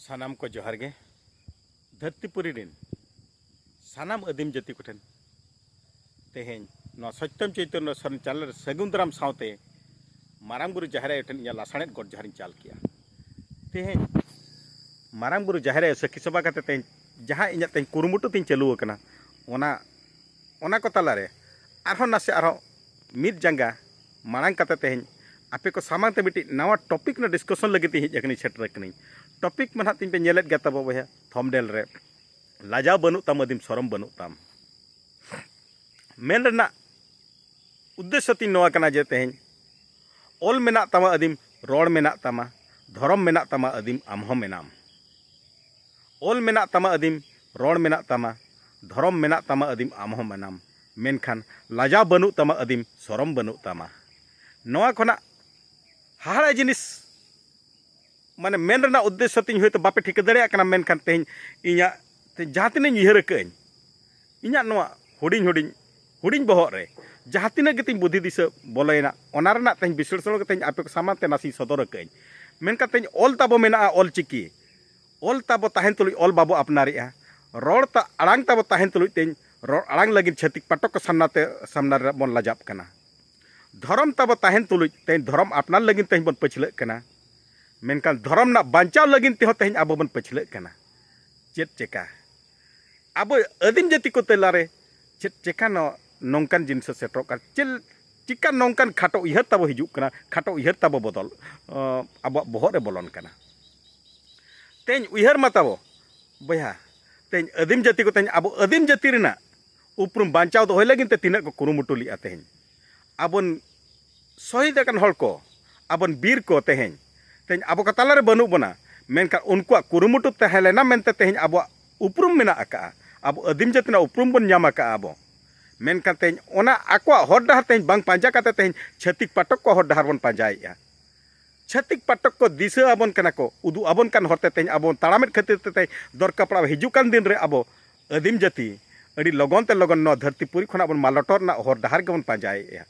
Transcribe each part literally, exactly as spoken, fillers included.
ᱥᱟᱱᱟᱢ ᱠᱚ ᱡᱚᱦᱟᱨ ᱜᱮ᱾ ᱫᱷᱟᱹᱨᱛᱤᱯᱩᱨᱤ ᱨᱮᱱ ᱥᱟᱱᱟᱢ ᱟᱹᱫᱤᱢ ᱡᱟᱹᱛᱤ ᱠᱚᱴᱷᱮᱱ ᱛᱮᱦᱮᱧ ᱱᱚᱣᱟ ᱥᱚᱛᱭᱚᱢ ᱪᱳᱭᱛᱚᱱᱭᱚ ᱥᱚᱨᱮᱱ ᱪᱮᱱᱮᱞ ᱨᱮ ᱥᱟᱹᱜᱩᱱ ᱫᱟᱨᱟᱢ ᱥᱟᱶᱛᱮ ᱢᱟᱨᱟᱝ ᱵᱩᱨᱩ ᱡᱟᱦᱮᱨ ᱟᱭᱳ ᱴᱷᱮᱱ ᱤᱧᱟᱹᱜ ᱞᱟᱥᱟᱲᱦᱮᱫ ᱜᱚᱰ ᱡᱚᱦᱟᱨᱤᱧ ᱪᱟᱞ ᱠᱮᱜᱼᱟ᱾ ᱛᱮᱦᱮᱧ ᱢᱟᱨᱟᱝ ᱵᱩᱨᱩ ᱡᱟᱦᱮᱨ ᱟᱭᱳ ᱥᱟᱹᱠᱷᱤ ᱥᱚᱵᱷᱟ ᱠᱟᱛᱮ ᱛᱮᱦᱮᱧ ᱡᱟᱦᱟᱸ ᱤᱧᱟᱹᱜ ᱛᱮᱦᱮᱧ ᱠᱩᱨᱩᱢᱩᱴᱩ ᱛᱤᱧ ᱪᱟᱹᱞᱩ ᱟᱠᱟᱱᱟ, ᱚᱱᱟ ᱚᱱᱟ ᱠᱚ ᱛᱟᱞᱟᱨᱮ ᱟᱨᱦᱚᱸ ᱱᱟᱥᱮ ᱟᱨᱦᱚᱸ ᱢᱤᱫ ᱡᱟᱸᱜᱟ ᱢᱟᱲᱟᱝ ᱠᱟᱛᱮ ᱛᱮᱦᱮᱧ ᱟᱯᱮ ᱠᱚ ᱥᱟᱢᱟᱝ ᱛᱮ ᱢᱤᱫᱴᱤᱡ ᱱᱟᱣᱟ ᱴᱚᱯᱤᱠ ᱨᱮᱱᱟᱜ ᱰᱤᱥᱠᱟᱥᱚᱱ ᱞᱟᱹᱜᱤᱫ ᱤᱧ ᱦᱮᱡ ᱟᱠᱟᱱᱟᱧ, ᱥᱮᱴᱮᱨ ᱟᱠᱟᱱᱟᱹᱧ᱾ ᱴᱚᱯᱤᱠ ᱢᱟ ᱱᱟᱦᱟᱜ ᱛᱤᱧ ᱯᱮ ᱧᱮᱞᱮᱫ ᱜᱮᱭᱟ ᱛᱟᱵᱚ ᱵᱚᱭᱦᱟ, ᱛᱷᱚᱢᱵᱽᱱᱮᱞ ᱨᱮ, ᱞᱟᱡᱟᱣ ᱵᱟᱹᱱᱩᱜ ᱛᱟᱢ ᱟᱹᱫᱤᱢ, ᱥᱚᱨᱚᱢ ᱵᱟᱹᱱᱩᱜ ᱛᱟᱢ᱾ ᱢᱮᱱ ᱨᱮᱱᱟᱜ ᱩᱫᱽᱫᱮᱥᱥᱚ ᱛᱤᱧ ᱱᱚᱣᱟ ᱠᱟᱱᱟ ᱡᱮ ᱛᱮᱦᱮᱧ ᱚᱞ ᱢᱮᱱᱟᱜ ᱛᱟᱢᱟ ᱟᱹᱫᱤᱢ, ᱨᱚᱲ ᱢᱮᱱᱟᱜ ᱛᱟᱢᱟ, ᱫᱷᱚᱨᱚᱢ ᱢᱮᱱᱟᱜ ᱛᱟᱢᱟ ᱟᱹᱫᱤᱢ, ᱟᱢ ᱦᱚᱸ ᱢᱮᱱᱟᱢ᱾ ᱚᱞ ᱢᱮᱱᱟᱜ ᱛᱟᱢᱟ ᱟᱹᱫᱤᱢ, ᱨᱚᱲ ᱢᱮᱱᱟᱜ ᱛᱟᱢᱟ, ᱫᱷᱚᱨᱚᱢ ᱢᱮᱱᱟᱜ ᱛᱟᱢᱟ ᱟᱹᱫᱤᱢ, ᱟᱢ ᱦᱚᱸ ᱢᱮᱱᱟᱢ᱾ ᱢᱮᱱᱠᱷᱟᱱ ᱞᱟᱡᱟᱣ ᱵᱟᱹᱱᱩᱜ ᱛᱟᱢᱟ ᱟᱹᱫᱤᱢ, ᱥᱚᱨᱚᱢ ᱵᱟᱹᱱᱩᱜ ᱛᱟᱢᱟ᱾ ᱱᱚᱣᱟ ᱠᱷᱚᱱᱟᱜ ᱦᱟᱦᱟᱲᱟ ᱡᱤᱱᱤᱥ, ᱢᱟᱱᱮ, ᱢᱮᱱ ᱨᱮᱱᱟᱜ ᱩᱫᱽᱫᱮᱥᱥᱚ ᱛᱤᱧ ᱦᱚᱭᱛᱳ ᱵᱟᱯᱮ ᱴᱷᱤᱠᱟᱹ ᱫᱟᱲᱮᱭᱟᱜ ᱠᱟᱱᱟ, ᱢᱮᱱᱠᱷᱟᱱ ᱛᱮᱦᱮᱧ ᱤᱧᱟᱹᱜ ᱛᱮ ᱡᱟᱦᱟᱸ ᱛᱤᱱᱟᱹᱜ ᱤᱧ ᱩᱭᱦᱟᱹᱨ ᱟᱠᱟᱫᱟᱹᱧ, ᱤᱧᱟᱹᱜ ᱱᱚᱣᱟ ᱦᱩᱰᱤᱧ ᱦᱩᱰᱤᱧ ᱦᱩᱰᱤᱧ ᱵᱚᱦᱚᱜ ᱨᱮ ᱡᱟᱦᱟᱸ ᱛᱤᱱᱟᱹᱜ ᱜᱮᱛᱤᱧ ᱵᱩᱫᱷᱤ ᱫᱤᱥᱟᱹ ᱵᱚᱞᱚᱭᱮᱱᱟ, ᱚᱱᱟ ᱨᱮᱱᱟᱜ ᱛᱮᱦᱮᱧ ᱵᱤᱥᱞᱮᱥᱚᱱ ᱠᱟᱛᱮ ᱛᱮᱦᱮᱧ ᱟᱯᱮ ᱠᱚ ᱥᱟᱢᱟᱝ ᱛᱮ ᱱᱟᱥᱮᱧ ᱥᱚᱫᱚᱨ ᱟᱠᱟᱫᱟᱹᱧ᱾ ᱢᱮᱱᱠᱷᱟᱱ ᱛᱮᱦᱮᱧ ᱚᱞ ᱛᱟᱵᱚ ᱢᱮᱱᱟᱜᱼᱟ, ᱚᱞ ᱪᱤᱠᱤ᱾ ᱚᱞ ᱛᱟᱵᱚ ᱛᱟᱦᱮᱱ ᱛᱩᱞᱩᱡ ᱚᱞ ᱵᱟᱵᱚ ᱟᱯᱱᱟᱨᱮᱜᱼᱟ, ᱨᱚᱲ ᱛᱟ ᱟᱲᱟᱝ ᱛᱟᱵᱚ ᱛᱟᱦᱮᱱ ᱛᱩᱞᱩᱡ ᱛᱮᱦᱮᱧ ᱨᱚᱲ ᱟᱲᱟᱝ ᱞᱟᱹᱜᱤᱫ ᱪᱷᱟᱹᱛᱤᱠ ᱯᱟᱴᱷᱚᱠ ᱠᱚ ᱥᱟᱢᱱᱟ ᱛᱮ, ᱥᱟᱢᱱᱟ ᱨᱮ ᱵᱚᱱ ᱞᱟᱡᱟᱜ ᱠᱟᱱᱟ᱾ ᱫᱷᱚᱨᱚᱢ ᱛᱟᱵᱚ ᱛᱟᱦᱮᱱ ᱛᱩᱞᱩᱡ ᱛᱮᱦᱮᱧ ᱫᱷᱚᱨᱚᱢ ᱟᱯᱱᱟᱨ ᱞᱟᱹᱜᱤᱫ ᱛᱮᱦᱮᱧ ᱵᱚᱱ ᱯᱟᱹᱪᱷᱞᱟᱹᱜ ᱠᱟᱱᱟ, ᱢᱮᱱᱠᱷᱟᱱ ᱫᱷᱚᱨᱚᱢ ᱨᱮᱱᱟᱜ ᱵᱟᱧᱪᱟᱣ ᱞᱟᱹᱜᱤᱫ ᱛᱮᱦᱚᱸ ᱛᱮᱦᱮᱧ ᱟᱵᱚ ᱵᱚᱱ ᱯᱟᱹᱪᱷᱞᱟᱹᱜ ᱠᱟᱱᱟ᱾ ᱪᱮᱫ ᱪᱮᱠᱟ? ᱟᱵᱚ ᱟᱹᱫᱤᱢ ᱡᱟᱹᱛᱤ ᱠᱚ ᱛᱟᱞᱟᱨᱮ ᱪᱮᱫ ᱪᱮᱠᱟ ᱱᱚ-, ᱱᱚᱝᱠᱟᱱ ᱡᱤᱱᱤᱥ ᱥᱮᱴᱮᱨᱚᱜ ᱠᱟᱱᱟ? ᱪᱮᱫ ᱪᱮᱠᱟ ᱱᱚᱝᱠᱟᱱ ᱠᱷᱟᱴᱚ ᱩᱭᱦᱟᱹᱨ ᱛᱟᱵᱚ ᱦᱤᱡᱩᱜ ᱠᱟᱱᱟ? ᱠᱷᱟᱴᱚ ᱩᱭᱦᱟᱹᱨ ᱛᱟᱵᱚ ᱵᱚᱫᱚᱞ, ᱚ, ᱟᱵᱚᱣᱟᱜ ᱵᱚᱦᱚᱜ ᱨᱮ ᱵᱚᱞᱚᱱ ᱠᱟᱱᱟ᱾ ᱛᱮᱦᱮᱧ ᱩᱭᱦᱟᱹᱨ ᱢᱟ ᱛᱟᱵᱚ, ᱵᱚᱭᱦᱟ, ᱛᱮᱦᱮᱧ ᱟᱹᱫᱤᱢ ᱡᱟᱹᱛᱤ ᱠᱚ, ᱛᱮᱦᱮᱧ ᱟᱵᱚ ᱟᱹᱫᱤᱢ ᱡᱟᱹᱛᱤ ᱨᱮᱱᱟᱜ ᱩᱯᱨᱩᱢ ᱵᱟᱧᱪᱟᱣ ᱫᱚᱦᱚᱭ ᱞᱟᱹᱜᱤᱫ ᱛᱮ ᱛᱤᱱᱟᱹᱜ ᱠᱚ ᱠᱩᱨᱩᱢᱩᱴᱩ ᱞᱮᱫᱼᱟ᱾ ᱛᱮᱦᱮᱧ ᱟᱵᱚᱱ ᱥᱚᱦᱤᱫ ᱟᱠᱟᱱ ᱦᱚᱲ ᱠᱚ, ᱟᱵᱚᱱ ᱵᱤᱨ ᱠᱚ ᱛᱮᱦᱮᱧ, ᱛᱮᱦᱮᱧ ᱟᱵᱚ ᱠᱚ ᱛᱟᱞᱟᱨᱮ ᱵᱟᱹᱱᱩᱜ ᱵᱚᱱᱟ, ᱢᱮᱱᱠᱷᱟᱱ ᱩᱱᱠᱩᱣᱟᱜ ᱠᱩᱨᱩᱢᱩᱴᱩ ᱛᱟᱦᱮᱸ ᱞᱮᱱᱟ ᱢᱮᱱᱛᱮ ᱛᱮᱦᱮᱧ ᱟᱵᱚᱣᱟᱜ ᱩᱯᱨᱩᱢ ᱢᱮᱱᱟᱜ ᱟᱠᱟᱫᱼᱟ, ᱟᱵᱚ ᱟᱹᱫᱤᱢ ᱡᱟᱹᱛᱤ ᱨᱮᱱᱟᱜ ᱩᱯᱨᱩᱢ ᱵᱚᱱ ᱧᱟᱢ ᱟᱠᱟᱫᱼᱟ ᱟᱵᱚ᱾ ᱢᱮᱱᱠᱷᱟᱱ ᱛᱮᱦᱮᱧ ᱚᱱᱟ ᱟᱠᱚᱣᱟᱜ ᱦᱚᱨ ᱰᱟᱦᱟᱨ ᱛᱮᱦᱮᱧ ᱵᱟᱝ ᱯᱟᱸᱡᱟ ᱠᱟᱛᱮ ᱛᱮᱦᱮᱧ ᱪᱷᱟᱹᱛᱤᱠ ᱯᱟᱴᱚᱠ ᱠᱚ ᱦᱚᱨ ᱰᱟᱦᱟᱨ ᱵᱚᱱ ᱯᱟᱸᱡᱟᱭᱮᱫᱼᱟ᱾ ᱪᱷᱟᱹᱛᱤᱠ ᱯᱟᱴᱚᱠ ᱠᱚ ᱫᱤᱥᱟᱹ ᱟᱵᱚᱱ ᱠᱟᱱᱟ ᱠᱚ, ᱩᱫᱩᱜ ᱟᱵᱚᱱ ᱠᱟᱱ ᱦᱚᱨ ᱛᱮ ᱛᱮᱦᱮᱧ ᱟᱵᱚ ᱵᱚᱱ ᱛᱟᱲᱟᱢᱮᱫ ᱠᱷᱟᱹᱛᱤᱨ ᱛᱮ ᱛᱮᱦᱮᱧ ᱫᱚᱨᱠᱟᱨ ᱯᱟᱲᱟᱣ ᱦᱤᱡᱩᱜ ᱠᱟᱱ ᱫᱤᱱ ᱨᱮ ᱟᱵᱚ ᱟᱹᱫᱤᱢ ᱡᱟᱹᱛᱤ ᱟᱹᱰᱤ ᱞᱚᱜᱚᱱ ᱛᱮ ᱞᱚᱜᱚᱱ ᱱᱚᱣᱟ ᱫᱷᱟᱹᱨᱛᱤ ᱯᱩᱨᱤ ᱠᱷᱚᱱᱟᱜ ᱵᱚᱱ ᱢᱟᱞᱚᱴᱚᱜ ᱨᱮᱱᱟᱜ ᱦᱚᱨ ᱰᱟᱦᱟᱨ ᱜᱮᱵᱚᱱ ᱯᱟᱸᱡᱟᱭᱮᱫᱼᱟ᱾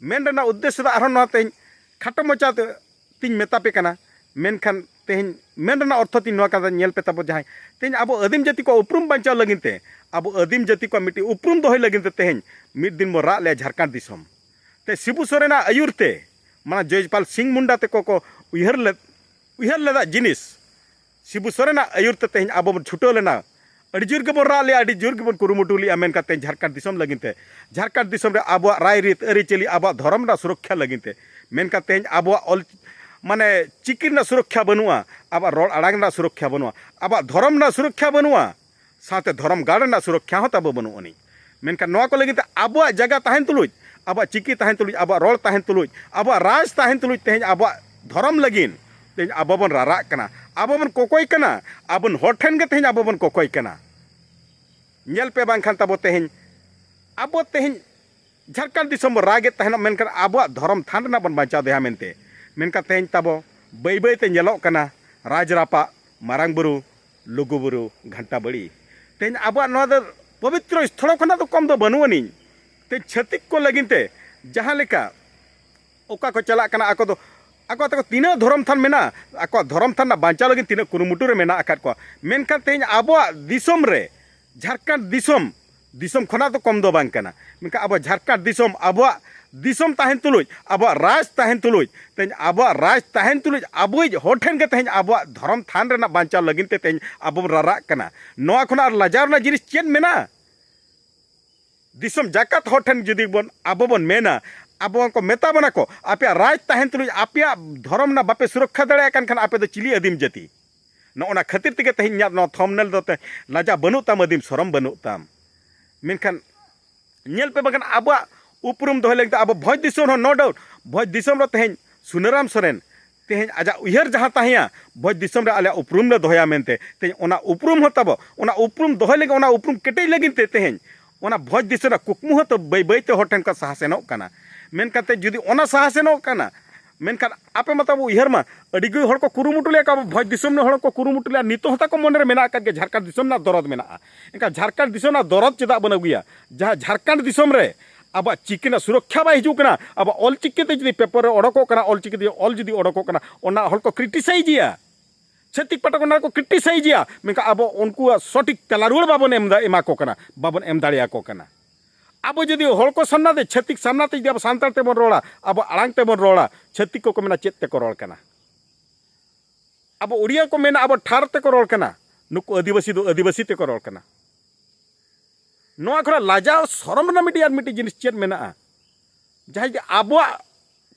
ᱢᱮᱱ ᱨᱮᱱᱟᱜ ᱩᱫᱽᱫᱮᱥᱥᱚ ᱫᱚ ᱟᱨᱦᱚᱸ ᱱᱚᱣᱟ ᱛᱮᱦᱮᱧ ᱠᱷᱟᱴᱚ ᱢᱟᱪᱷᱟ ᱛᱮ ᱛᱤᱧ ᱢᱮᱛᱟ ᱯᱮ ᱠᱟᱱᱟ, ᱢᱮᱱᱠᱷᱟᱱ ᱛᱮᱦᱮᱧ ᱢᱮᱱ ᱨᱮᱱᱟᱜ ᱚᱨᱛᱷᱚ ᱛᱤᱧ ᱱᱚᱣᱟ ᱠᱟᱱᱟ, ᱧᱮᱞ ᱯᱮ ᱛᱟᱵᱚ ᱡᱟᱦᱟᱸᱭ ᱛᱮᱦᱮᱧ ᱟᱵᱚ ᱟᱹᱫᱤᱢ ᱡᱟᱹᱛᱤ ᱠᱚᱣᱟᱜ ᱩᱯᱨᱩᱢ ᱵᱟᱧᱪᱟᱣ ᱞᱟᱹᱜᱤᱫ ᱛᱮ, ᱟᱵᱚ ᱟᱹᱫᱤᱢ ᱡᱟᱹᱛᱤ ᱠᱚᱣᱟᱜ ᱢᱤᱫᱴᱤᱡ ᱩᱯᱨᱩᱢ ᱫᱚᱦᱚᱭ ᱞᱟᱹᱜᱤᱫ ᱛᱮ ᱛᱮᱦᱮᱧ ᱢᱤᱫ ᱫᱤᱱ ᱵᱚᱱ ᱨᱟᱜ ᱞᱮᱜᱼᱟ ᱡᱷᱟᱲᱠᱷᱚᱸᱰ ᱫᱤᱥᱚᱢ᱾ ᱛᱮ ᱥᱤᱵᱩ ᱥᱚᱨᱮᱱᱟᱜ ᱟᱹᱭᱩᱨ ᱛᱮ ᱢᱟᱱᱮ ᱡᱚᱭᱯᱟᱞ ᱥᱤᱝ ᱢᱩᱱᱰᱟ ᱛᱮᱠᱚ ᱠᱚ ᱩᱭᱦᱟᱹᱨ ᱞᱮᱫ, ᱩᱭᱦᱟᱹᱨ ᱞᱮᱫᱟ ᱡᱤᱱᱤᱥ ᱥᱤᱵᱩ ᱥᱚᱨᱮᱱᱟᱜ ᱟᱹᱭᱩᱨ ᱛᱮ ᱛᱮᱦᱮᱧ ᱟᱵᱚ ᱵᱚᱱ ᱪᱷᱩᱴᱟᱹᱣ ᱞᱮᱱᱟ᱾ ᱟᱹᱰᱤ ᱡᱳᱨ ᱜᱮᱵᱚᱱ ᱨᱟᱜ ᱞᱮᱜᱼᱟ, ᱟᱹᱰᱤ ᱡᱳᱨ ᱜᱮᱵᱚᱱ ᱠᱩᱨᱩᱢᱩᱴᱩ ᱞᱮᱜᱼᱟ, ᱢᱮᱱ ᱠᱟᱛᱮ ᱡᱷᱟᱲᱠᱷᱚᱸᱰ ᱫᱤᱥᱚᱢ ᱞᱟᱹᱜᱤᱫ ᱛᱮ, ᱡᱷᱟᱲᱠᱷᱚᱸᱰ ᱫᱤᱥᱚᱢ ᱨᱮ ᱟᱵᱚᱣᱟᱜ ᱨᱟᱭ ᱨᱤᱛ ᱟᱹᱨᱤᱪᱟᱹᱞᱤ, ᱟᱵᱚᱣᱟᱜ ᱫᱷᱚᱨᱚᱢ ᱨᱮᱱᱟᱜ ᱥᱩᱨᱚᱠᱠᱷᱟ ᱞᱟᱹᱜᱤᱫ ᱛᱮ, ᱢᱮᱱ ᱠᱟᱛᱮ ᱛᱮᱦᱮᱧ ᱟᱵᱚᱣᱟᱜ ᱚᱞ ᱢᱟᱱᱮ ᱪᱤᱠᱤ ᱨᱮᱱᱟᱜ ᱥᱩᱨᱚᱠᱠᱷᱟ ᱵᱟᱹᱱᱩᱜᱼᱟ, ᱟᱵᱚᱣᱟᱜ ᱨᱚᱲ ᱟᱲᱟᱝ ᱨᱮᱱᱟᱜ ᱥᱩᱨᱚᱠᱠᱷᱟ ᱵᱟᱹᱱᱩᱜᱼᱟ, ᱟᱵᱚᱣᱟᱜ ᱫᱷᱚᱨᱚᱢ ᱨᱮᱱᱟᱜ ᱥᱩᱨᱚᱠᱠᱷᱟ ᱵᱟᱹᱱᱩᱜᱼᱟ, ᱥᱟᱶᱛᱮ ᱫᱷᱚᱨᱚᱢ ᱜᱟᱲ ᱨᱮᱱᱟᱜ ᱥᱩᱨᱚᱠᱠᱷᱟ ᱦᱚᱸ ᱛᱟᱵᱚ ᱵᱟᱹᱱᱩᱜ ᱟᱹᱱᱤᱡ᱾ ᱢᱮᱱᱠᱷᱟᱱ ᱱᱚᱣᱟ ᱠᱚ ᱞᱟᱹᱜᱤᱫ ᱛᱮ ᱟᱵᱚᱣᱟᱜ ᱡᱟᱭᱜᱟ ᱛᱟᱦᱮᱱ ᱛᱩᱞᱩᱡ, ᱟᱵᱚᱣᱟᱜ ᱪᱤᱠᱤ ᱛᱟᱦᱮᱱ ᱛᱩᱞᱩᱡ, ᱟᱵᱚᱣᱟᱜ ᱨᱚᱲ ᱛᱟᱦᱮᱱ ᱛᱩᱞᱩᱡ, ᱟᱵᱚᱣᱟᱜ ᱨᱟᱡᱽ ᱛᱟᱦᱮᱱ ᱛᱩᱞᱩᱡ ᱛᱮᱦᱮᱧ ᱟᱵᱚᱣᱟᱜ ᱫᱷᱚᱨᱚᱢ ᱞᱟᱹᱜᱤᱫ ᱛᱮᱦᱮᱧ ᱟᱵᱚ ᱵᱚᱱ ᱨᱟᱨᱟᱜ ᱠᱟᱱᱟ, ᱟᱵᱚ ᱵᱚᱱ ᱠᱚᱠᱚᱭ ᱠᱟᱱᱟ, ᱟᱵᱚ ᱦᱚᱲ ᱴᱷᱮᱱ ᱜᱮ ᱛᱮᱦᱮᱧ ᱟᱵᱚ ᱵᱚᱱ ᱠᱚᱠᱚᱭ ᱠᱟᱱᱟ᱾ ᱧᱮᱞ ᱯᱮ ᱵᱟᱝᱠᱷᱟᱱ ᱛᱟᱵᱚ ᱛᱮᱦᱮᱧ, ᱟᱵᱚ ᱛᱮᱦᱮᱧ ᱡᱷᱟᱲᱠᱷᱚᱸᱰ ᱫᱤᱥᱚᱢ ᱵᱚᱱ ᱨᱟᱜᱮᱫ ᱛᱟᱦᱮᱱᱚᱜ, ᱢᱮᱱᱠᱷᱟᱱ ᱟᱵᱚᱣᱟᱜ ᱫᱷᱚᱨᱚᱢ ᱛᱷᱟᱱ ᱨᱮᱱᱟᱜ ᱵᱚᱱ ᱵᱟᱧᱪᱟᱣ ᱫᱚᱦᱚᱭᱟ ᱢᱮᱱᱛᱮ᱾ ᱢᱮᱱᱠᱷᱟᱱ ᱛᱮᱦᱮᱧ ᱛᱟᱵᱚ ᱵᱟᱹᱭ ᱵᱟᱹᱭ ᱛᱮ ᱧᱮᱞᱚᱜ ᱠᱟᱱᱟ ᱨᱟᱡᱽ ᱨᱟᱯᱟᱜ, ᱢᱟᱨᱟᱝ ᱵᱩᱨᱩ, ᱞᱩᱜᱩ ᱵᱩᱨᱩ, ᱜᱷᱟᱱᱴᱟ ᱵᱟᱲᱤ᱾ ᱛᱮᱦᱮᱧ ᱟᱵᱚᱣᱟᱜ ᱱᱚᱣᱟ ᱫᱚ ᱯᱚᱵᱤᱛᱨᱚ ᱥᱛᱷᱚᱞ ᱠᱷᱚᱱᱟᱜ ᱫᱚ ᱠᱚᱢ ᱫᱚ ᱵᱟᱹᱱᱩᱜ ᱟᱹᱱᱤᱡ᱾ ᱛᱮ ᱪᱷᱟᱹᱛᱤᱠ ᱠᱚ ᱞᱟᱹᱜᱤᱫ ᱛᱮ ᱡᱟᱦᱟᱸ ᱞᱮᱠᱟ ᱚᱠᱟ ᱠᱚ ᱪᱟᱞᱟᱜ ᱠᱟᱱᱟ, ᱟᱠᱚ ᱫᱚ ᱟᱠᱚ ᱛᱟᱠᱚ ᱛᱤᱱᱟᱹᱜ ᱫᱷᱚᱨᱚᱢ ᱛᱷᱟᱱ ᱢᱮᱱᱟᱜᱼᱟ, ᱟᱠᱚᱣᱟᱜ ᱫᱷᱚᱨᱚᱢ ᱛᱷᱟᱱ ᱨᱮᱱᱟᱜ ᱵᱟᱧᱪᱟᱣ ᱞᱟᱹᱜᱤᱫ ᱛᱤᱱᱟᱹᱜ ᱠᱩᱨᱩᱢᱩᱴᱩ ᱨᱮ ᱢᱮᱱᱟᱜ ᱟᱠᱟᱫ ᱠᱚᱣᱟ᱾ ᱢᱮᱱᱠᱷᱟᱱ ᱛᱮᱦᱮᱧ ᱟᱵᱚᱣᱟᱜ ᱫᱤᱥᱚᱢ ᱨᱮ, ᱡᱷᱟᱲᱠᱷᱚᱸᱰ ᱫᱤᱥᱚᱢ, ᱫᱤᱥᱚᱢ ᱠᱷᱚᱱᱟᱜ ᱫᱚ ᱠᱚᱢ ᱫᱚ ᱵᱟᱝ ᱠᱟᱱᱟ᱾ ᱢᱮᱱᱠᱷᱟᱱ ᱟᱵᱚ ᱡᱷᱟᱲᱠᱷᱚᱸᱰ ᱫᱤᱥᱚᱢ, ᱟᱵᱚᱣᱟᱜ ᱫᱤᱥᱚᱢ ᱛᱟᱦᱮᱱ ᱛᱩᱞᱩᱡ, ᱟᱵᱚᱣᱟᱜ ᱨᱟᱡᱽ ᱛᱟᱦᱮᱱ ᱛᱩᱞᱩᱡ, ᱛᱮᱦᱮᱧ ᱟᱵᱚᱣᱟᱜ ᱨᱟᱡᱽ ᱛᱟᱦᱮᱱ ᱛᱩᱞᱩᱡ ᱟᱵᱚᱭᱤᱡ ᱦᱚᱲ ᱴᱷᱮᱱ ᱜᱮ ᱛᱮᱦᱮᱧ ᱟᱵᱚᱣᱟᱜ ᱫᱷᱚᱨᱚᱢ ᱛᱷᱟᱱ ᱨᱮᱱᱟᱜ ᱵᱟᱧᱪᱟᱣ ᱞᱟᱹᱜᱤᱫ ᱛᱮ ᱛᱮᱦᱮᱧ ᱟᱵᱚ ᱵᱚᱱ ᱨᱟᱨᱟᱜ ᱠᱟᱱᱟ᱾ ᱱᱚᱣᱟ ᱠᱷᱚᱱᱟᱜ ᱟᱨ ᱞᱟᱡᱟᱣ ᱨᱮᱱᱟᱜ ᱡᱤᱱᱤᱥ ᱪᱮᱫ ᱢᱮᱱᱟᱜᱼᱟ? ᱫᱤᱥᱚᱢ ᱡᱟᱠᱟᱛ ᱦᱚᱲ ᱴᱷᱮᱱ ᱡᱩᱫᱤ ᱵᱚᱱ, ᱟᱵᱚ ᱵᱚᱱ ᱢᱮᱱᱟ, ᱟᱵᱚ ᱠᱚ ᱢᱮᱛᱟ ᱵᱚᱱᱟ ᱠᱚ, "ᱟᱯᱮᱭᱟᱜ ᱨᱟᱡᱽ ᱛᱟᱦᱮᱱ ᱛᱩᱞᱩᱡ ᱟᱯᱮᱭᱟᱜ ᱫᱷᱚᱨᱚᱢ ᱨᱮᱱᱟᱜ ᱵᱟᱯᱮ ᱥᱩᱨᱚᱠᱠᱷᱟ ᱫᱟᱲᱮᱭᱟᱜ ᱠᱟᱱ ᱠᱷᱟᱱ ᱟᱯᱮ ᱫᱚ ᱪᱤᱞᱤ ᱟᱹᱫᱤᱢ ᱡᱟᱹᱛᱤ?" ᱱᱚᱜᱼᱚ ᱱᱟ ᱠᱷᱟᱹᱛᱤᱨ ᱛᱮᱜᱮ ᱛᱮᱦᱮᱧ ᱤᱧᱟᱹᱜ ᱱᱚᱣᱟ ᱛᱷᱚᱢᱵᱽᱱᱮᱞ ᱫᱚ ᱛᱮ ᱞᱟᱡᱟ ᱵᱟᱹᱱᱩᱜ ᱛᱟᱢ, ᱟᱹᱫᱤᱢ ᱥᱚᱨᱚᱢ ᱵᱟᱹᱱᱩᱜ ᱛᱟᱢ᱾ ᱢᱮᱱᱠᱷᱟᱱ ᱧᱮᱞ ᱯᱮ ᱵᱟᱝᱠᱷᱟᱱ ᱟᱵᱚᱣᱟᱜ ᱩᱯᱨᱩᱢ ᱫᱚᱦᱚᱭ ᱞᱟᱹᱜᱤᱫ ᱛᱮ ᱟᱵᱚ ᱵᱷᱚᱸᱡᱽ ᱫᱤᱥᱚᱢ ᱨᱮᱦᱚᱸ, no doubt, ᱵᱷᱚᱸᱡᱽ ᱫᱤᱥᱚᱢ ᱨᱮ ᱛᱮᱦᱮᱧ ᱥᱩᱱᱟᱹᱨᱟᱢ ᱥᱚᱨᱮᱱ ᱛᱮᱦᱮᱧ ᱟᱡᱟᱜ ᱩᱭᱦᱟᱹᱨ ᱡᱟᱦᱟᱸ ᱛᱟᱦᱮᱸᱭᱟ, ᱵᱷᱚᱸᱡᱽ ᱫᱤᱥᱚᱢ ᱨᱮ ᱟᱞᱮᱭᱟᱜ ᱩᱯᱨᱩᱢ ᱞᱮ ᱫᱚᱦᱚᱭᱟ ᱢᱮᱱᱛᱮ, ᱛᱮᱦᱮᱧ ᱚᱱᱟ ᱩᱯᱨᱩᱢ ᱦᱚᱸ ᱛᱟᱵᱚ, ᱚᱱᱟ ᱩᱯᱨᱩᱢ ᱫᱚᱦᱚᱭ ᱞᱟᱹᱜᱤᱫ, ᱚᱱᱟ ᱩᱯᱨᱩᱢ ᱠᱮᱴᱮᱡ ᱞᱟᱹᱜᱤᱫ ᱛᱮ ᱛᱮᱦᱮᱧ ᱚᱱᱟ ᱵᱷᱚᱸᱡᱽ ᱫᱤᱥᱚᱢ ᱨᱮᱱᱟᱜ ᱠᱩᱠᱢᱩ ᱦᱚᱸ ᱛᱚ ᱵᱟᱹᱭ ᱵᱟᱹᱭ ᱛᱮ ᱦᱚᱲ ᱴᱷᱮᱱ ᱠᱚ ᱥᱟᱦᱟ ᱥᱮᱱᱚᱜ ᱠᱟᱱᱟ᱾ ᱢᱮᱱᱠᱷᱟᱱ ᱛᱮ ᱡᱩᱫᱤ ᱚᱱᱟ ᱥᱟᱦᱟ ᱥᱮᱱᱚᱜ ᱠᱟᱱᱟ, ᱢᱮᱱᱠᱷᱟᱱ ᱟᱯᱮ ᱢᱟ ᱛᱟᱵᱚ ᱩᱭᱦᱟᱹᱨ ᱢᱟ, ᱟᱹᱰᱤ ᱜᱮ ᱦᱚᱲ ᱠᱚ ᱠᱩᱨᱩᱢᱩᱴᱩ ᱞᱮᱫᱼᱟ ᱠᱚ, ᱟᱵᱚ ᱵᱷᱚᱸᱡᱽ ᱫᱤᱥᱚᱢ ᱨᱮᱱ ᱦᱚᱲ ᱠᱚ ᱠᱩᱨᱩᱢᱩᱴᱩ ᱞᱮᱫᱼᱟ, ᱱᱤᱛᱚᱜ ᱦᱚᱸ ᱛᱟᱠᱚ ᱢᱚᱱᱮ ᱨᱮ ᱢᱮᱱᱟᱜ ᱟᱠᱟᱫ ᱜᱮᱭᱟ ᱡᱷᱟᱲᱠᱷᱚᱸᱰ ᱫᱤᱥᱚᱢ ᱨᱮᱱᱟᱜ ᱫᱚᱨᱚᱫ ᱢᱮᱱᱟᱜᱼᱟ᱾ ᱮᱱᱠᱷᱟᱱ ᱡᱷᱟᱲᱠᱷᱚᱸᱰ ᱫᱤᱥᱚᱢ ᱨᱮᱱᱟᱜ ᱫᱚᱨᱚᱫ ᱪᱮᱫᱟᱜ ᱵᱚᱱ ᱟᱹᱜᱩᱭᱟ? ᱡᱟᱦᱟᱸ ᱡᱷᱟᱲᱠᱷᱚᱸᱰ ᱫᱤᱥᱚᱢ ᱨᱮ ᱟᱵᱚᱣᱟᱜ ᱪᱤᱠᱤ ᱨᱮᱱᱟᱜ ᱥᱩᱨᱚᱠᱠᱷᱟ ᱵᱟᱭ ᱦᱤᱡᱩᱜ ᱠᱟᱱᱟ, ᱟᱵᱚᱣᱟᱜ ᱚᱞ ᱪᱤᱠᱤ ᱛᱮ ᱡᱩᱫᱤ ᱯᱮᱯᱟᱨ ᱨᱮ ᱚᱰᱚᱠᱚᱜ ᱠᱟᱱᱟ, ᱚᱞ ᱪᱤᱠᱤ ᱛᱮ ᱚᱞ ᱡᱩᱫᱤ ᱚᱰᱚᱠᱚᱜ ᱠᱟᱱᱟ, ᱚᱱᱟ ᱦᱚᱲ ᱠᱚ ᱠᱨᱤᱴᱤᱥᱟᱭᱤᱡᱽ ᱮᱭᱟ᱾ ᱪᱷᱟᱹᱛᱤᱠ ᱯᱟᱦᱴᱟ ᱠᱷᱚᱱ ᱠᱚ ᱠᱨᱤᱴᱤᱥᱟᱭᱤᱡᱮᱜᱼᱟ, ᱢᱮᱱᱠᱷᱟᱱ ᱟᱵᱚ ᱩᱱᱠᱩᱣᱟᱜ ᱥᱚᱴᱷᱤᱠ ᱛᱮᱞᱟ ᱨᱩᱣᱟᱹᱲ ᱵᱟᱵᱚᱱ ᱮᱢ ᱫᱟ-, ᱮᱢᱟ ᱠᱚ ᱠᱟᱱᱟ, ᱵᱟᱵᱚᱱ ᱮᱢ ᱫᱟᱲᱮᱭᱟᱠᱚ ᱠᱟᱱᱟ᱾ ᱟᱵᱚ ᱡᱩᱫᱤ ᱦᱚᱲ ᱠᱚ ᱥᱟᱢᱱᱟ ᱛᱮ, ᱪᱷᱟᱹᱛᱤᱠ ᱥᱟᱢᱱᱟ ᱛᱮ ᱡᱩᱫᱤ ᱟᱵᱚ ᱥᱟᱱᱛᱟᱲ ᱛᱮᱵᱚᱱ ᱨᱚᱲᱟ, ᱟᱵᱚ ᱟᱲᱟᱝ ᱛᱮᱵᱚᱱ ᱨᱚᱲᱟ, ᱪᱷᱟᱹᱛᱤᱠ ᱠᱚᱠᱚ ᱢᱮᱱᱟ ᱪᱮᱫ ᱛᱮᱠᱚ ᱨᱚᱲ ᱠᱟᱱᱟ? ᱟᱵᱚ ᱩᱲᱤᱭᱟ ᱠᱚ ᱢᱮᱱᱟ ᱟᱵᱚ ᱴᱷᱟᱨ ᱛᱮᱠᱚ ᱨᱚᱲ ᱠᱟᱱᱟ, ᱱᱩᱠᱩ ᱟᱹᱫᱤᱵᱟᱹᱥᱤ ᱫᱚ ᱟᱹᱫᱤᱵᱟᱹᱥᱤ ᱛᱮᱠᱚ ᱨᱚᱲ ᱠᱟᱱᱟ᱾ ᱱᱚᱣᱟ ᱠᱷᱚᱱᱟᱜ ᱞᱟᱡᱟᱣ ᱥᱚᱨᱚᱢ ᱨᱮᱱᱟᱜ ᱢᱤᱫᱴᱤᱡ ᱟᱨ ᱢᱤᱫᱴᱤᱡ ᱡᱤᱱᱤᱥ ᱪᱮᱫ ᱢᱮᱱᱟᱜᱼᱟ? ᱡᱟᱦᱟᱸᱭ ᱡᱮ ᱟᱵᱚᱣᱟᱜ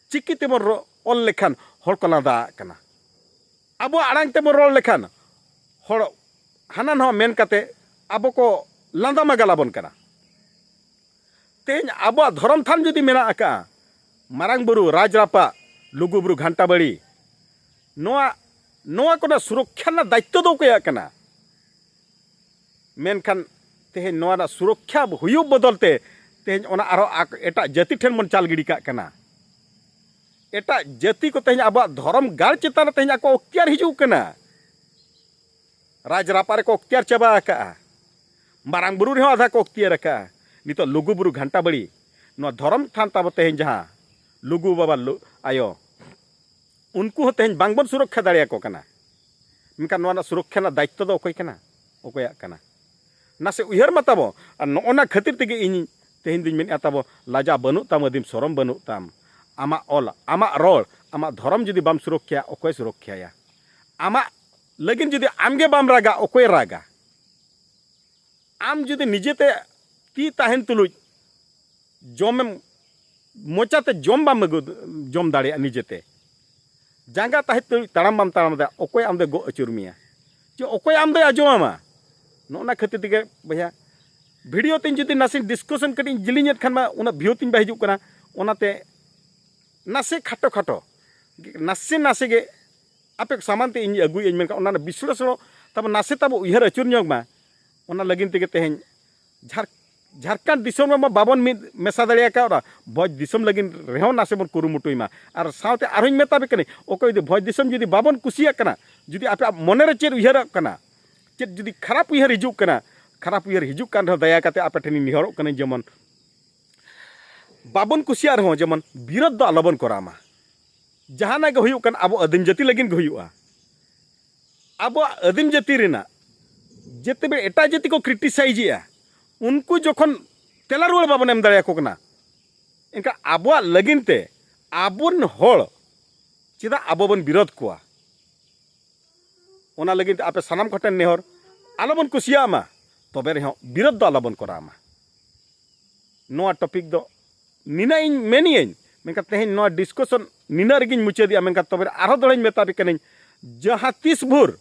ᱪᱤᱠᱤ ᱛᱮᱵᱚᱱ ᱨᱚ-, ᱚᱞ ᱞᱮᱠᱷᱟᱱ ᱦᱚᱲ ᱠᱚ ᱞᱟᱸᱫᱟᱣᱟᱜ ᱠᱟᱱᱟ, ᱟᱵᱚᱣᱟᱜ ᱟᱲᱟᱝ ᱛᱮᱵᱚᱱ ᱨᱚᱲ ᱞᱮᱠᱷᱟᱱ ᱦᱚᱲ ᱦᱟᱱᱟ ᱱᱟᱣᱟ ᱢᱮᱱ ᱠᱟᱛᱮ ᱟᱵᱚ ᱠᱚ ᱞᱟᱸᱫᱟ ᱢᱟᱜᱟᱞ ᱟᱵᱚᱱ ᱠᱟᱱᱟ᱾ ᱛᱮᱦᱮᱧ ᱟᱵᱚᱣᱟᱜ ᱫᱷᱚᱨᱚᱢ ᱛᱷᱟᱱ ᱡᱩᱫᱤ ᱢᱮᱱᱟᱜ ᱟᱠᱟᱫᱼᱟ, ᱢᱟᱨᱟᱝ ᱵᱩᱨᱩ, ᱨᱟᱡᱽ ᱨᱟᱯᱟᱜ, ᱞᱩᱜᱩ ᱵᱩᱨᱩ ᱜᱷᱟᱱᱴᱟ ᱵᱟᱲᱤ, ᱱᱚᱣᱟ, ᱱᱚᱣᱟ ᱠᱚᱨᱮᱱᱟᱜ ᱥᱩᱨᱚᱠᱠᱷᱟ ᱨᱮᱱᱟᱜ ᱫᱟᱭᱤᱛᱛᱚ ᱫᱚ ᱚᱠᱚᱭᱟᱜ ᱠᱟᱱᱟ? ᱢᱮᱱᱠᱷᱟᱱ ᱛᱮᱦᱮᱧ ᱱᱚᱣᱟ ᱨᱮᱱᱟᱜ ᱥᱩᱨᱚᱠᱠᱷᱟ ᱦᱩᱭᱩᱜ ᱵᱚᱫᱚᱞ ᱛᱮ ᱛᱮᱦᱮᱧ ᱚᱱᱟ ᱟᱨᱦᱚᱸ ᱟᱠ-, ᱮᱴᱟᱜ ᱡᱟᱹᱛᱤ ᱴᱷᱮᱱ ᱵᱚᱱ ᱪᱟᱞ ᱜᱤᱰᱤ ᱠᱟᱜ ᱠᱟᱱᱟ᱾ ᱮᱴᱟᱜ ᱡᱟᱹᱛᱤ ᱠᱚ ᱛᱮᱦᱮᱧ ᱟᱵᱚᱣᱟᱜ ᱫᱷᱚᱨᱚᱢ ᱜᱟᱲ ᱪᱮᱛᱟᱱ ᱨᱮ ᱛᱮᱦᱮᱧ ᱟᱠᱚ ᱚᱠᱛᱤᱭᱟᱨ ᱦᱤᱡᱩᱜ ᱠᱟᱱᱟ᱾ ᱨᱟᱡᱽ ᱨᱟᱯᱟᱜ ᱨᱮᱠᱚ ᱚᱠᱛᱤᱭᱟᱨ ᱪᱟᱵᱟ ᱟᱠᱟᱜᱼᱟ᱾ ᱢᱟᱨᱟᱝ ᱵᱩᱨᱩ ᱨᱮᱦᱚᱸ ᱟᱫᱷᱟ ᱠᱚ ᱚᱠᱛᱤᱭᱟᱨ ᱟᱠᱟᱜᱼᱟ᱾ ᱱᱤᱛᱚᱜ ᱞᱩᱜᱩ ᱵᱩᱨᱩ ᱜᱷᱟᱱᱴᱟ ᱵᱟᱲᱤ, ᱱᱚᱣᱟ ᱫᱷᱚᱨᱚᱢ ᱛᱷᱟᱱ ᱛᱟᱵᱚ ᱛᱮᱦᱮᱧ ᱡᱟᱦᱟᱸ ᱞᱩᱜᱩ ᱵᱟᱵᱟ ᱞᱩ-, ᱟᱭᱳ, ᱩᱱᱠᱩ ᱦᱚᱸ ᱛᱮᱦᱮᱧ ᱵᱟᱝᱵᱚᱱ ᱥᱩᱨᱚᱠᱠᱷᱟ ᱫᱟᱲᱮᱭᱟᱠᱚ ᱠᱟᱱᱟ᱾ ᱢᱮᱱᱠᱷᱟᱱ ᱱᱚᱣᱟ ᱨᱮᱱᱟᱜ ᱥᱩᱨᱚᱠᱠᱷᱟ ᱨᱮᱱᱟᱜ ᱫᱟᱭᱤᱛᱛᱚ ᱫᱚ ᱚᱠᱚᱭ ᱠᱟᱱᱟ? ᱚᱠᱚᱭᱟᱜ ᱠᱟᱱᱟ? ᱱᱟᱥᱮ ᱩᱭᱦᱟᱹᱨ ᱢᱟ ᱛᱟᱵᱚ᱾ ᱟᱨ ᱱᱚᱜᱼᱚ ᱱᱟ ᱠᱷᱟᱹᱛᱤᱨ ᱛᱮᱜᱮ ᱤᱧ ᱛᱮᱦᱮᱧ ᱫᱩᱧ ᱢᱮᱱᱮᱫᱼᱟ, ᱛᱟᱵᱚ ᱞᱟᱡᱟ ᱵᱟᱹᱱᱩᱜ ᱛᱟᱢ, ᱟᱹᱫᱤᱢ ᱥᱚᱨᱚᱢ ᱵᱟᱹᱱᱩᱜ ᱛᱟᱢ᱾ ᱟᱢᱟᱜ ᱚᱞ, ᱟᱢᱟᱜ ᱨᱚᱲ, ᱟᱢᱟᱜ ᱫᱷᱚᱨᱚᱢ ᱡᱩᱫᱤ ᱵᱟᱢ ᱥᱩᱨᱚᱠᱠᱷᱟᱭᱟ, ᱚᱠᱚᱭ ᱥᱩᱨᱚᱠᱠᱷᱟᱭᱟ? ᱟᱢᱟᱜ ᱞᱟᱹᱜᱤᱫ ᱡᱩᱫᱤ ᱟᱢᱜᱮ ᱵᱟᱢ ᱨᱟᱜᱟ, ᱚᱠᱚᱭᱮ ᱨᱟᱜᱟ? ᱟᱢ ᱡᱩᱫᱤ ᱱᱤᱡᱮᱛᱮ ᱛᱤ ᱛᱟᱦᱮᱱ ᱛᱩᱞᱩᱡ ᱡᱚᱢᱮᱢ, ᱢᱚᱪᱟᱛᱮ ᱡᱚᱢ ᱵᱟᱢ ᱟᱹᱜᱩ, ᱡᱚᱢ ᱫᱟᱲᱮᱭᱟᱜᱼᱟ ᱱᱤᱡᱮᱛᱮ, ᱡᱟᱸᱜᱟ ᱛᱟᱦᱮᱸ ᱛᱩᱞᱩᱡ ᱛᱟᱲᱟᱢ ᱵᱟᱢ ᱛᱟᱲᱟᱢ ᱫᱟᱲᱮᱭᱟᱜᱼᱟ, ᱚᱠᱚᱭ ᱟᱢ ᱫᱚᱭ ᱜᱚᱜ ᱟᱹᱪᱩᱨ ᱢᱮᱭᱟ? ᱪᱮ ᱚᱠᱚᱭ ᱟᱢ ᱫᱚᱭ ᱟᱸᱡᱚᱢᱟᱢᱟ? ᱱᱚᱜᱼᱚ ᱱᱟ ᱠᱷᱟᱹᱛᱤᱨ ᱛᱮᱜᱮ ᱵᱚᱭᱦᱟ, video ᱛᱤᱧ ᱡᱩᱫᱤ ᱱᱟᱥᱮ discussion ᱠᱟᱹᱴᱤᱡ ᱤᱧ ᱡᱤᱞᱤᱧᱮᱫ ᱠᱷᱟᱱ ᱢᱟ ᱩᱱᱟᱹᱜ view ᱛᱤᱧ ᱵᱟᱭ ᱦᱤᱡᱩᱜ ᱠᱟᱱᱟ᱾ ᱚᱱᱟᱛᱮ ᱱᱟᱥᱮ ᱠᱷᱟᱴᱚ ᱠᱷᱟᱴᱚ, ᱱᱟᱥᱮ ᱱᱟᱥᱮ ᱜᱮ ᱟᱯᱮ ᱥᱟᱢᱟᱝ ᱛᱮ ᱤᱧ ᱟᱹᱜᱩᱭᱟᱹᱧ, ᱢᱮᱱᱠᱷᱟᱱ ᱚᱱᱟ ᱨᱮᱱᱟᱜ ᱵᱤᱥᱞᱮᱥᱚᱱ ᱛᱟᱵᱚ ᱱᱟᱥᱮ ᱛᱟᱵᱚ ᱩᱭᱦᱟᱹᱨ ᱟᱹᱪᱩᱨ ᱧᱚᱜ ᱢᱟ᱾ ᱚᱱᱟ ᱞᱟᱹᱜᱤᱫ ᱛᱮᱜᱮ ᱛᱮᱦᱮᱧ ᱡᱷᱟᱨ-, ᱡᱷᱟᱲᱠᱷᱚᱸᱰ ᱫᱤᱥᱚᱢ ᱨᱮᱢᱟ ᱵᱟᱵᱚᱱ ᱢᱤᱫ ᱢᱮᱥᱟ ᱫᱟᱲᱮ ᱟᱠᱟᱣᱫᱟ, ᱵᱷᱚᱸᱡᱽ ᱫᱤᱥᱚᱢ ᱞᱟᱹᱜᱤᱫ ᱨᱮᱦᱚᱸ ᱱᱟᱥᱮ ᱵᱚᱱ ᱠᱩᱨᱩᱢᱩᱴᱩᱭ ᱢᱟ᱾ ᱟᱨ ᱥᱟᱶᱛᱮ ᱟᱨᱦᱚᱸᱧ ᱢᱮᱛᱟ ᱯᱮ ᱠᱟᱹᱱᱟᱹᱧ, ᱚᱠᱚᱭ ᱡᱩᱫᱤ ᱵᱷᱚᱸᱡᱽ ᱫᱤᱥᱚᱢ ᱡᱩᱫᱤ ᱵᱟᱵᱚᱱ ᱠᱩᱥᱤᱭᱟᱜ ᱠᱟᱱᱟ, ᱡᱩᱫᱤ ᱟᱯᱮᱭᱟᱜ ᱢᱚᱱᱮ ᱨᱮ ᱪᱮᱫ ᱩᱭᱦᱟᱹᱨᱚᱜ ᱠᱟᱱᱟ, ᱪᱮᱫ ᱡᱩᱫᱤ ᱠᱷᱟᱨᱟᱯ ᱩᱭᱦᱟᱹᱨ ᱦᱤᱡᱩᱜ ᱠᱟᱱᱟ, ᱠᱷᱟᱨᱟᱯ ᱩᱭᱦᱟᱹᱨ ᱦᱤᱡᱩᱜ ᱠᱟᱱ ᱨᱮᱦᱚᱸ ᱫᱟᱭᱟ ᱠᱟᱛᱮ ᱟᱯᱮ ᱴᱷᱮᱱᱤᱧ ᱱᱮᱦᱚᱨᱚᱜ ᱠᱟᱹᱱᱟᱹᱧ, ᱡᱮᱢᱚᱱ ᱵᱟᱵᱚᱱ ᱠᱩᱥᱤᱭᱟᱜ ᱨᱮᱦᱚᱸ ᱡᱮᱢᱚᱱ ᱵᱤᱨᱳᱫᱷ ᱫᱚ ᱟᱞᱚᱵᱚᱱ ᱠᱚᱨᱟᱣ ᱢᱟ᱾ ᱡᱟᱦᱟᱱᱟᱜ ᱜᱮ ᱦᱩᱭᱩᱜ ᱠᱟᱱ ᱟᱵᱚ ᱟᱹᱫᱤᱢ ᱡᱟᱹᱛᱤ ᱞᱟᱹᱜᱤᱫ ᱜᱮ ᱦᱩᱭᱩᱜᱼᱟ᱾ ᱟᱵᱚᱣᱟᱜ ᱟᱹᱫᱤᱢ ᱡᱟᱹᱛᱤ ᱨᱮᱱᱟᱜ ᱡᱮᱛᱮ ᱮᱴᱟᱜ ᱡᱟᱹᱛᱤ ᱠᱚ ᱠᱨᱤᱴᱤᱥᱟᱭᱤᱡᱮᱜᱼᱟ, ᱩᱱᱠᱩ ᱡᱚᱠᱷᱚᱱ ᱛᱮᱞᱟ ᱨᱩᱣᱟᱹᱲ ᱵᱟᱵᱚᱱ ᱮᱢ ᱫᱟᱲᱮᱭᱟᱠᱚ ᱠᱟᱱᱟ, ᱮᱱᱠᱷᱟᱱ ᱟᱵᱚᱣᱟᱜ ᱞᱟᱹᱜᱤᱫ ᱛᱮ ᱟᱵᱚᱨᱮᱱ ᱦᱚᱲ ᱪᱮᱫᱟᱜ ᱟᱵᱚ ᱵᱚᱱ ᱵᱤᱨᱳᱫᱷ ᱠᱚᱣᱟ? ᱚᱱᱟ ᱞᱟᱹᱜᱤᱫ ᱛᱮ ᱟᱯᱮ ᱥᱟᱱᱟᱢ ᱠᱚᱴᱷᱮᱱ ᱱᱮᱦᱚᱨ, ᱟᱞᱚᱵᱚᱱ ᱠᱩᱥᱤᱭᱟᱜ ᱢᱟ, ᱛᱚᱵᱮ ᱨᱮᱦᱚᱸ ᱵᱤᱨᱳᱫᱷ ᱫᱚ ᱟᱞᱚᱵᱚᱱ ᱠᱚᱨᱟᱣ ᱢᱟ᱾ ᱱᱚᱣᱟ ᱴᱚᱯᱤᱠ ᱫᱚ ᱱᱤᱱᱟᱹᱜ ᱤᱧ ᱢᱮᱱᱤᱭᱟᱹᱧ, ᱢᱮᱱᱠᱷᱟᱱ ᱛᱮᱦᱮᱧ ᱱᱚᱣᱟ ᱰᱤᱥᱠᱟᱥᱚᱱ ᱱᱤᱱᱟᱹᱜ ᱨᱮᱜᱮᱧ ᱢᱩᱪᱟᱹᱫᱮᱜᱼᱟ᱾ ᱢᱮᱱᱠᱷᱟᱱ ᱛᱚᱵᱮ ᱟᱨᱦᱚᱸ ᱫᱚᱦᱲᱟᱧ ᱢᱮᱛᱟ ᱯᱮ ᱠᱟᱹᱱᱟᱹᱧ, ᱡᱟᱦᱟᱸ ᱛᱤᱥ ᱵᱷᱳᱨ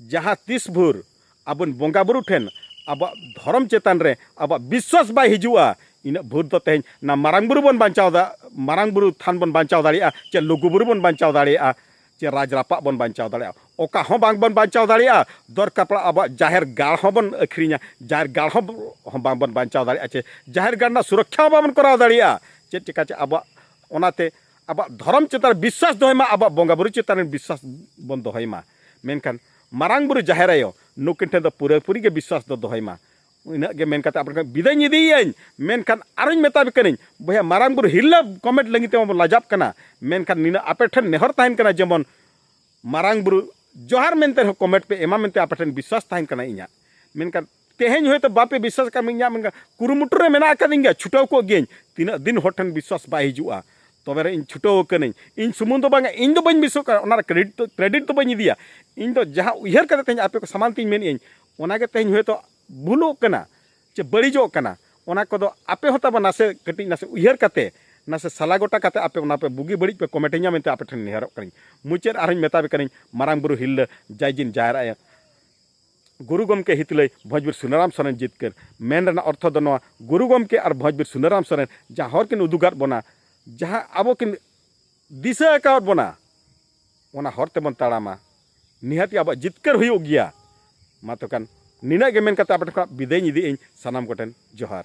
ᱡᱟᱦᱟᱸ ᱛᱤᱥ ᱵᱷᱳᱨ ᱟᱵᱚᱱ ᱵᱚᱸᱜᱟ ᱵᱩᱨᱩ ᱴᱷᱮᱱ ᱟᱵᱚᱣᱟᱜ ᱫᱷᱚᱨᱚᱢ ᱪᱮᱛᱟᱱ ᱨᱮ ᱟᱵᱚᱣᱟᱜ ᱵᱤᱥᱣᱟᱥ ᱵᱟᱭ ᱦᱤᱡᱩᱜᱼᱟ, ᱤᱱᱟᱹᱜ ᱵᱷᱳᱨ ᱫᱚ ᱛᱮᱦᱮᱧ ᱚᱱᱟ ᱢᱟᱨᱟᱝ ᱵᱩᱨᱩ ᱵᱚᱱ ᱵᱟᱧᱪᱟᱣ ᱫᱟ, ᱢᱟᱨᱟᱝ ᱵᱩᱨᱩ ᱛᱷᱟᱱ ᱵᱚᱱ ᱵᱟᱧᱪᱟᱣ ᱫᱟᱲᱮᱭᱟᱜᱼᱟ, ᱪᱮ ᱞᱩᱜᱩ ᱵᱩᱨᱩ ᱵᱚᱱ ᱵᱟᱧᱪᱟᱣ ᱫᱟᱲᱮᱭᱟᱜᱼᱟ, ᱪᱮ ᱨᱟᱡᱽ ᱨᱟᱯᱟᱜ ᱵᱚᱱ ᱵᱟᱧᱪᱟᱣ ᱫᱟᱲᱮᱭᱟᱜᱼᱟ᱾ ᱚᱠᱟ ᱦᱚᱸ ᱵᱟᱝ ᱵᱚᱱ ᱵᱟᱧᱪᱟᱣ ᱫᱟᱲᱮᱭᱟᱜᱼᱟ᱾ ᱫᱚᱨᱠᱟᱨ ᱯᱟᱲᱟᱜ ᱟᱵᱚᱣᱟᱜ ᱡᱟᱦᱮᱨ ᱜᱟᱲ ᱦᱚᱸ ᱵᱚᱱ ᱟᱹᱠᱷᱨᱤᱧᱟ, ᱡᱟᱦᱮᱨ ᱜᱟᱲ ᱦᱚᱸ ᱦᱚᱸ ᱵᱟᱝ ᱵᱚᱱ ᱵᱟᱧᱪᱟᱣ ᱫᱟᱲᱮᱭᱟᱜᱼᱟ, ᱪᱮ ᱡᱟᱦᱮᱨ ᱜᱟᱲ ᱨᱮᱱᱟᱜ ᱥᱩᱨᱚᱠᱠᱷᱟ ᱦᱚᱸ ᱵᱟᱵᱚᱱ ᱠᱚᱨᱟᱣ ᱫᱟᱲᱮᱭᱟᱜᱼᱟ᱾ ᱪᱮᱫ ᱪᱮᱠᱟ ᱪᱮ ᱟᱵᱚᱣᱟᱜ, ᱚᱱᱟᱛᱮ ᱟᱵᱚᱣᱟᱜ ᱫᱷᱚᱨᱚᱢ ᱪᱮᱛᱟᱱ ᱨᱮ ᱵᱤᱥᱣᱟᱥ ᱫᱚᱦᱚᱭ ᱢᱟ, ᱟᱵᱚᱣᱟᱜ ᱵᱚᱸᱜᱟ ᱵᱩᱨᱩ ᱪᱮᱛᱟᱱ ᱨᱮ ᱵᱤᱥᱣᱟᱥ ᱵᱚᱱ ᱫᱚᱦᱚᱭ ᱢᱟ᱾ ᱢᱮᱱᱠᱷᱟᱱ ᱢᱟᱨᱟᱝ ᱵᱩᱨᱩ ᱡᱟᱦᱮᱨ ᱟᱭᱳ ᱱᱩᱠᱤᱱ ᱴᱷᱮᱱ ᱫᱚ ᱯᱩᱨᱟᱹᱯᱩᱨᱤ ᱜᱮ ᱵᱤᱥᱣᱟᱥ ᱫᱚ ᱫᱚᱦᱚᱭ ᱢᱟ᱾ ᱤᱱᱟᱹᱜ ᱜᱮ ᱢᱮᱱ ᱠᱟᱛᱮ ᱟᱯᱮ ᱴᱷᱮᱱ ᱵᱤᱫᱟᱹᱭ ᱤᱫᱤᱭᱟᱹᱧ᱾ ᱢᱮᱱᱠᱷᱟᱱ ᱟᱨᱚᱧ ᱢᱮᱛᱟ ᱯᱮ ᱠᱟᱹᱱᱟᱹᱧ, ᱵᱚᱭᱦᱟ, ᱢᱟᱨᱟᱝ ᱵᱩᱨᱩ ᱦᱤᱨᱞᱟᱹ ᱠᱚᱢᱮᱱᱴ ᱞᱟᱹᱜᱤᱫ ᱛᱮ ᱢᱟᱵᱚᱱ ᱞᱟᱡᱟᱵ ᱠᱟᱱᱟ, ᱢᱮᱱᱠᱷᱟᱱ ᱱᱤᱱᱟᱹᱜ ᱟᱯᱮ ᱴᱷᱮᱱ ᱱᱮᱦᱚᱨ ᱛᱟᱦᱮᱱ ᱠᱟᱱᱟ, ᱡᱮᱢᱚᱱ ᱢᱟᱨᱟᱝ ᱵᱩᱨᱩ ᱡᱚᱦᱟᱨ ᱢᱮᱱᱛᱮ ᱨᱮᱦᱚᱸ ᱠᱚᱢᱮᱱᱴ ᱯᱮ ᱮᱢᱟ ᱢᱮᱱᱛᱮ ᱟᱯᱮ ᱴᱷᱮᱱ ᱵᱤᱥᱣᱟᱥ ᱛᱟᱦᱮᱱ ᱠᱟᱱᱟ ᱤᱧᱟᱹᱜ᱾ ᱢᱮᱱᱠᱷᱟᱱ ᱛᱮᱦᱮᱧ ᱦᱚᱭᱛᱳ ᱵᱟᱯᱮ ᱵᱤᱥᱣᱟᱥ ᱠᱟᱜ ᱤᱧᱟᱹᱜ, ᱢᱮᱱᱠᱷᱟᱱ ᱠᱩᱨᱩᱢᱩᱴᱩ ᱨᱮ ᱢᱮᱱᱟᱜ ᱟᱠᱟᱫᱤᱧ ᱜᱮᱭᱟ, ᱪᱷᱩᱴᱟᱹᱣ ᱠᱚᱜ ᱜᱤᱭᱟᱹᱧ᱾ ᱛᱤᱱᱟᱹᱜ ᱫᱤᱱ ᱦᱚᱲ ᱴᱷᱮᱱ ᱵᱤᱥᱣᱟᱥ ᱵᱟᱭ ᱦᱤᱡᱩᱜᱼᱟ, ᱛᱚᱵᱮ ᱨᱮ ᱤᱧ ᱪᱷᱩᱴᱟᱹᱣ ᱟᱠᱟᱱᱟᱹᱧ᱾ ᱤᱧ ᱥᱩᱢᱩᱝ ᱫᱚ ᱵᱟᱝᱟ, ᱤᱧ ᱫᱚ ᱵᱟᱹᱧ ᱵᱤᱥᱚᱜ ᱠᱟᱱᱟ, ᱚᱱᱟ ᱨᱮ ᱠᱨᱮᱰᱤᱴ ᱫᱚ, ᱠᱨᱮᱰᱤᱴ ᱫᱚ ᱵᱟᱹᱧ ᱤᱫᱤᱭᱟ᱾ ᱤᱧ ᱫᱚ ᱡᱟᱦᱟᱸ ᱩᱭᱦᱟᱹᱨ ᱠᱟᱛᱮ ᱛᱮᱦᱮᱧ ᱟᱯᱮ ᱠᱚ ᱥᱟᱢᱟᱝ ᱛᱤᱧ ᱢᱮᱱᱮᱫ ᱟᱹᱧ, ᱚᱱᱟ ᱜᱮ ᱛᱮᱦᱮᱧ ᱦᱚᱭᱛᱳ ᱵᱷᱩᱞᱚᱜ ᱠᱟᱱᱟ ᱪᱮ ᱵᱟᱹᱲᱤᱡᱚᱜ ᱠᱟᱱᱟ, ᱚᱱᱟ ᱠᱚᱫᱚ ᱟᱯᱮ ᱦᱚᱸ ᱛᱟᱵᱚ ᱱᱟᱥᱮ ᱠᱟᱹᱴᱤᱡ ᱱᱟᱥᱮ ᱩᱭᱦᱟᱹᱨ ᱠᱟᱛᱮ, ᱱᱟᱥᱮ ᱥᱟᱞᱟ ᱜᱚᱴᱟ ᱠᱟᱛᱮ ᱟᱯᱮ ᱚᱱᱟ ᱯᱮ ᱵᱩᱜᱤ ᱵᱟᱹᱲᱤᱡ ᱯᱮ ᱠᱚᱢᱮᱱᱴ ᱤᱧᱟ ᱢᱮᱱᱛᱮ ᱟᱯᱮ ᱴᱷᱮᱱ ᱱᱮᱦᱚᱨᱚᱜ ᱠᱟᱹᱱᱟᱹᱧ᱾ ᱢᱩᱪᱟᱹᱫ ᱟᱨᱦᱚᱸᱧ ᱢᱮᱛᱟ ᱯᱮ ᱠᱟᱹᱱᱟᱹᱧ, ᱢᱟᱨᱟᱝ ᱵᱩᱨᱩ ᱦᱤᱨᱞᱟᱹ ᱡᱟᱭ ᱡᱤᱱ ᱡᱟᱦᱮᱨ ᱟᱭᱳ, ᱜᱩᱨᱩ ᱜᱚᱢᱠᱮ ᱦᱤᱛᱞᱟᱹᱭ ᱵᱷᱚᱸᱡᱽᱵᱤᱨ ᱥᱩᱱᱟᱨᱟᱢ ᱥᱚᱨᱮᱱ ᱡᱤᱛᱠᱟᱹᱨ ᱢᱮᱱ ᱨᱮᱱᱟᱜ ᱚᱨᱛᱷᱚ ᱫᱚ ᱱᱚᱣᱟ, ᱜᱩᱨᱩ ᱜᱚᱢᱠᱮ ᱟᱨ ᱵᱷᱚᱸᱡᱽᱵᱤᱨ ᱥᱩᱱᱟᱨᱟᱢ ᱥᱚᱨᱮᱱ ᱡᱟᱦᱟᱸ ᱦᱚᱨ ᱠᱤᱱ ᱩᱫᱩᱜᱟᱫ ᱵᱚᱱᱟ, ᱡᱟᱦᱟᱸ ᱟᱵᱚ ᱠᱤᱱ ᱫᱤᱥᱟᱹ ᱟᱠᱟᱣᱟᱫ ᱵᱚᱱᱟ, ᱚᱱᱟ ᱦᱚᱨ ᱛᱮᱵᱚᱱ ᱛᱟᱲᱟᱢᱟ᱾ ᱱᱤᱦᱟᱹᱛ ᱜᱮ ᱟᱵᱚᱣᱟᱜ ᱡᱤᱛᱠᱟᱹᱨ ᱦᱩᱭᱩᱜ ᱜᱮᱭᱟ᱾ ᱢᱟ ᱛᱚ ᱠᱷᱟᱱ, ᱱᱤᱱᱟᱹᱜ ᱜᱮ ᱢᱮᱱ ᱠᱟᱛᱮ ᱟᱯᱮ ᱴᱷᱮᱱ ᱠᱷᱚᱱᱟᱜ ᱵᱤᱫᱟᱹᱭ ᱤᱧ ᱤᱫᱤᱭᱮᱫ ᱟᱹᱧ᱾ ᱥᱟᱱᱟᱢ ᱠᱚᱴᱷᱮᱱ ᱡᱚᱦᱟᱨ᱾